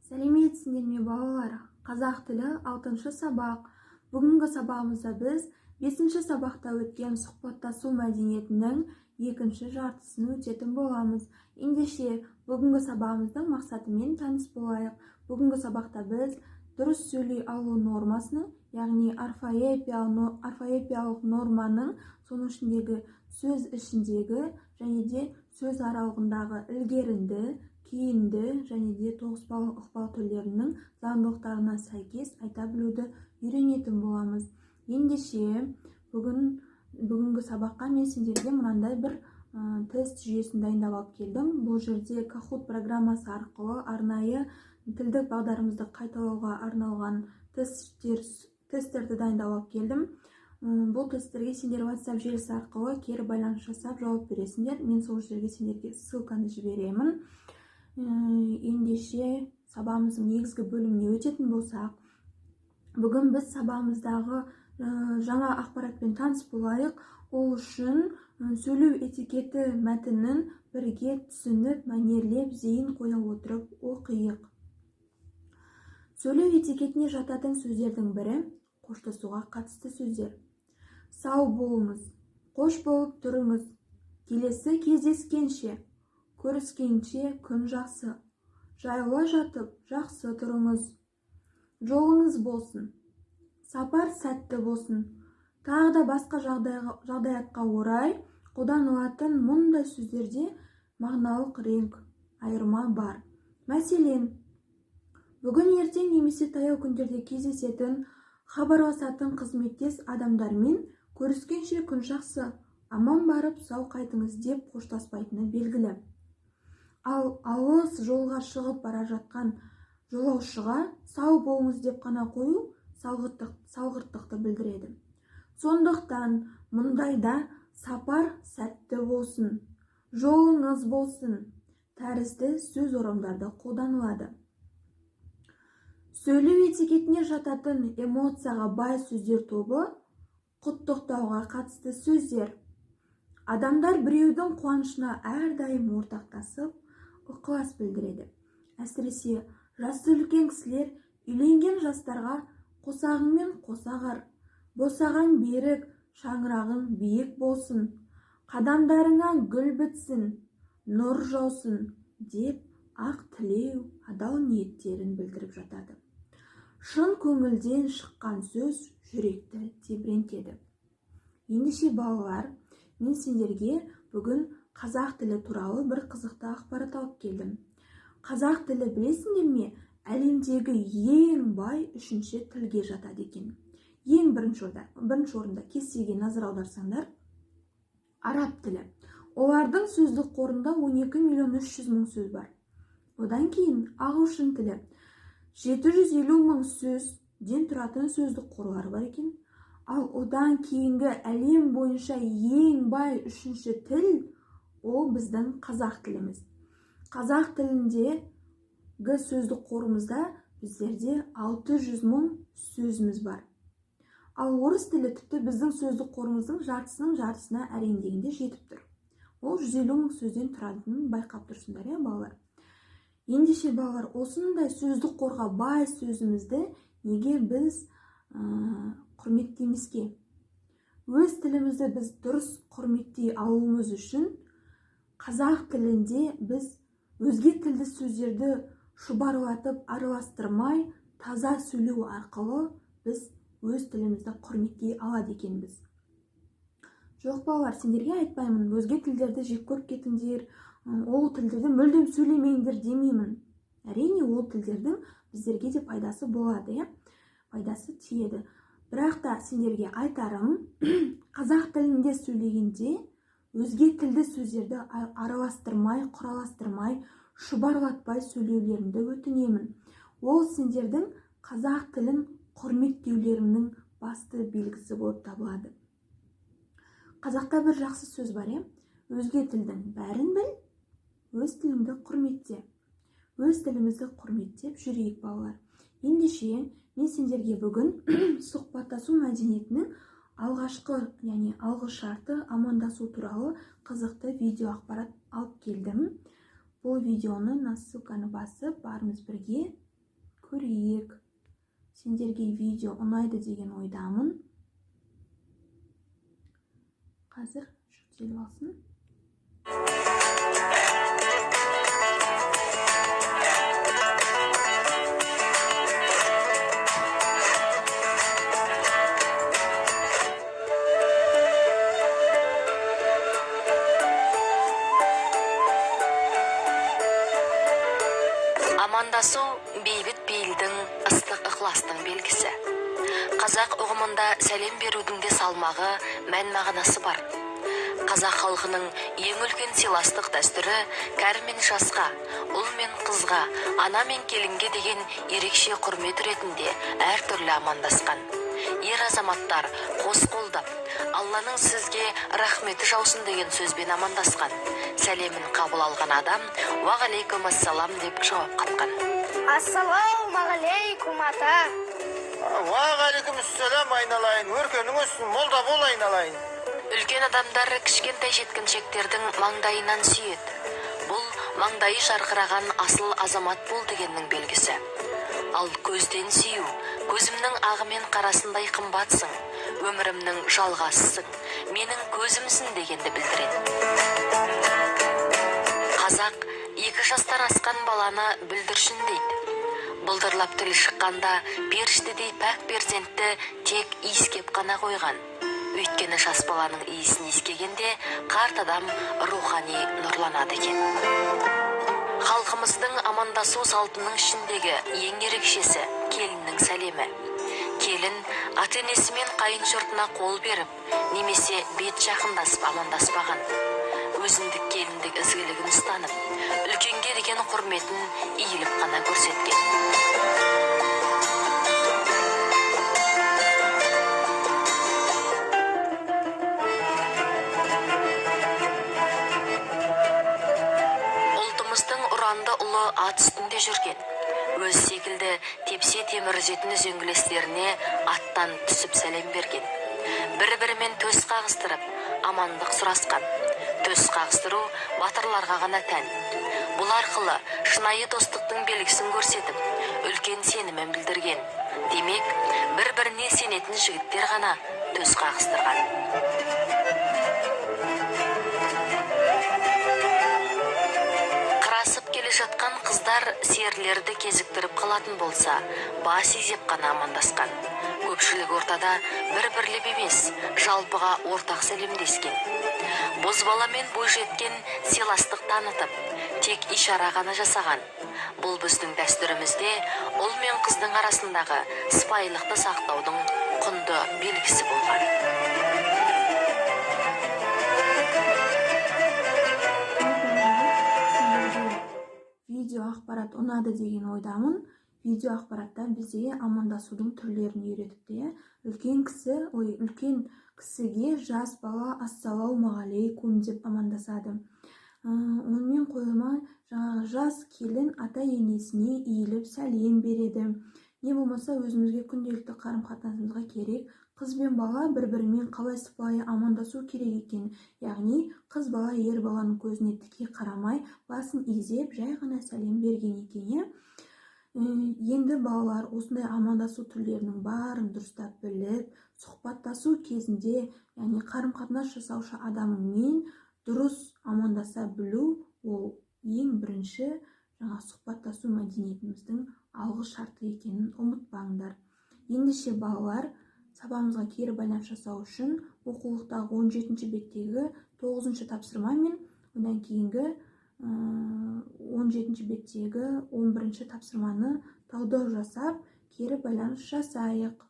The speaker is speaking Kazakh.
Сәлеметсіңдер ме, балалар! Қазақ тілі, алтыншы сабақ. Бүгінгі сабағымызда біз бесінші сабақта өткен сұхбаттасу мәдениетінің екінші жартысын өтетін боламыз. Ендеше, бүгінгі сабағымыздың мақсатымен таныс болайық. Бүгінгі сабақта біз дұрыс сөйлей алу нормасының, яғни орфоэпиялық норманың, соның ішіндегі сөз ішіндегі және де сөз аралығындағы ілгерінді, кейінді және де тоғыспалы ықпал түрлерінің заңдылықтарына сәйкес айта білуді үйренетін боламыз. Ендеше, бүгінгі сабаққа мен сендерге мынандай бір тест жүйесін дайындап алып келдім. Бұл жерде Kahoot программасы арқылы арнайы тілдік бағдарымызды қайталауға арналған тесттерді дайындап алып келдім. Бұл тесттерге сендер WhatsApp желісі арқылы кері байланыс жасап, жауап бересіңдер. Мен сол жерге сендерге ссылканы жіберемін. Ендеше, сабағымыздың негізгі бөліміне өтетін болсақ, бүгін біз сабағымыздағы жаңа ақпаратпен таныс болайық. Ол үшін сөйлеу этикеті мәтінін бірге түсініп, мәнерлеп, зейін қоя отырып оқиық. Сөйлеу этикетіне жататын сөздердің бірі — қоштасуға қатысты сөздер. Сау болыңыз, қош болып тұрыңыз, келесі кездескенше, көріскенше, күн жақсы, жайлы жатып, жақсы тұрыңыз, жолыңыз болсын, сапар сәтті болсын, тағы да басқа жағдаятқа орай қолданылатын мұндай сөздерде мағыналық реңк, айырма бар. Мәселен, бүгін, ертең немесе таяу күндерде кездесетін, хабарласатын қызметтес адамдармен көріскенше, күн жақсы, аман барып, сау қайтыңыз деп қоштаспайтыны белгілі. Ал алыс жолға шығып бара жатқан жолаушыға сау болыңыз деп қана қою салғырттықты білдіреді. Сондықтан мұндайда сапар сәтті болсын, жолыңыз болсын тәрізді сөз орамдары қолданылады. Сөйлеу этикетіне жататын эмоцияға бай сөздер тобы — құттықтауға қатысты сөздер. Адамдар біреудің қуанышына әрдайым ортақтасып, ықылас білдіреді. Әсіресе жасы үлкен кісілер үйленген жастарға қосағыңмен қоса ағар, босағаң берік, шаңырағың биік болсын, қадамдарыңа гүл бітсін, нұр жаусын деп ақ тілеу, адал ниеттерін білдіріп жатады. Шын көңілден шыққан сөз жүректі тебірентеді. Ендеше, балалар, мен сендерге бүгін қазақ тілі туралы бір қызықты ақпарат алып келдім. Қазақ тілі, білесіңдер ме, әлемдегі ең бай үшінші тілге жатады екен. Ең бірінші орында, кестеге назар аударсаңдар, араб тілі. Олардың сөздік қорында 12 миллион 300 мың сөз бар. Одан кейін ағылшын тілі, 750 мың сөзден тұратын сөздік қорлары бар екен. Ал одан кейінгі әлем бойынша ең бай үшінші тіл — ол біздің қазақ тіліміз. Қазақ тіліндегі сөздік қорымызда біздерде 600 мың сөзіміз бар. Ал орыс тілі тіпті біздің сөздік қорымыздың жартысының жартысына әрең дегенде жетіп тұр. Ол 150 мың сөзден тұратынын байқап тұрсыңдар, иә, балалар? Ендеше, балалар, осындай сөздік қорға бай сөзімізді неге біз құрметтемеске? Өз тілімізді біз дұрыс құрметтей алуымыз үшін қазақ тілінде біз өзге тілді сөздерді шұбарлатып араластырмай, таза сөйлеу арқылы біз өз тілімізді құрметтей алады екенбіз. Жоқ, балалар, сендерге айтпаймын, өзге тілдерді жек көріп кетіңдер, ол тілдерде мүлдем сөйлемеңдер демеймін. Әрине, ол тілдердің біздерге де пайдасы болады, иә, пайдасы тиеді. Бірақ та сендерге айтарым, қазақ тілінде сөйлегенде өзге тілді сөздерді араластырмай, құраластырмай, шұбарлатпай сөйлеулеріңді өтінемін. Ол сендердің қазақ тілін құрметтеулеріңнің басты белгісі болып табылады. Қазақта бір жақсы сөз бар, иә: өзге тілдің бәрін біл, өз тіліңді құрметте. Өз тілімізді құрметтеп жүрейік, балалар. Ендеше, мен сендерге бүгін сұхбаттасу мәдениетінің алғашқы, яғни алғы шарты — амандасу туралы қызықты видео ақпарат алып келдім. Бұл видеоны, мына ссылканы басып, бәріміз бірге Көрейік. Сендерге видео ұнайды деген ойдамын. Қазір жүктеліп алсын. Амандасу бейбіт пейілдің, ыстық ықыластың белгісі. Қазақ ұғымында сәлем берудің де салмағы, мән мағынасы бар. Қазақ халқының ең үлкен сыйластық дәстүрі кәрі мен жасқа, ұл мен қызға, ана мен келінге деген ерекше құрмет ретінде әртүрлі амандасқан. Ер азаматтар қос қолдап, Алланың сізге рахметі жаусын деген сөзбен амандасқан. Сәлемін қабыл алған адам уағалейкум ассалам деп жауап қатқан. Ассалаумағалейкум, ата. Уағалейкумассалам, айналайын, өркенің өссін, молда бол, айналайын. Үлкен адамдар кішкентай жеткіншектердің маңдайынан сүйеді. Бұл маңдайы жарқыраған асыл азамат бол дегеннің белгісі. Ал көзден сүю, көзімнің ағы мен қарасындай қымбатсың, өмірімнің жалғасысың, менің көзімсің дегенді білдіреді. Қазақ 2 жастан асқан баланы бүлдіршін дейді. Былдырлап тілі шыққанда періштедей пәк перзентті тек иіскеп қана қойған. Өйткені жас баланың иісін иіскегенде қарт адам рухани нұрланады екен. Халқымыздың амандасу салтының ішіндегі ең ерекшесі келіннің сәлемі. Келін ата-енесі мен қайын жұртына қол беріп, немесе бет жақындасып амандаспаған. Өзіндік келіндік ізгілігін ұстанып, үлкенге деген құрметін иіліп қана көрсеткен. Ұлтымыздың ұранды ұлы ат үстінде жүрген. Өз секілді тепсе темір үзетін үзеңгілестеріне аттан түсіп сәлем берген. Бір-бірімен төс қағыстырып, амандық сұрасқан. Төс қағыстыру батырларға ғана тән. Бұл арқылы шынайы достықтың белгісін көрсетіп, үлкен сенімін білдірген. Демек, бір-біріне сенетін жігіттер ғана төс қағыстырған. Қырасып келе жатқан қыздар серілерді кезіктіріп қалатын болса, бас изеп қана амандасқан. Көпшілік ортада бір-бірлеп емес, жалпыға ортақ сәлемдескен. Бозбала мен бойжеткен сыйластық танытып, тек ишара ғана жасаған. Бұл біздің дәстүрімізде ұл мен қыздың арасындағы сыпайылықты сақтаудың құнды белгісі болған. Видео ақпарат ұнады деген ойдамын. Видео ақпаратта бізге амандасудың түрлерін үйретіпті, иә. Үлкен кісіге жас бала ассалаумағалейкум деп амандасады. Онымен қойылмай, жаңағы жас келін ата-енесіне иіліп сәлем береді. Не болмаса өзімізге күнделікті қарым-қатынасымызға керек қыз бен бала бір-бірімен қалай сыпайы амандасу керек екен. Яғни қыз бала ер баланың көзіне тіке қарамай, басын изеп жай ғана сәлем берген екен, иә. Енді балалар осындай амандасу түрлерінің барын дұрыстап біліп, сұхбаттасу кезінде, яғни қарым-қатынас жасаушы адамыңмен дұрыс амандаса білу, ол ең бірінші жаңа сұхбаттасу мәдениетіміздің алғы шарты екенін ұмытпаңдар. Ендеше балалар, сабағымызға кері байланыс жасау үшін оқулықтағы 17 беттегі 9 тапсырма мен одан кейінгі 17 беттегі 11 тапсырманы талдау жасап, кері байланыс жасайық.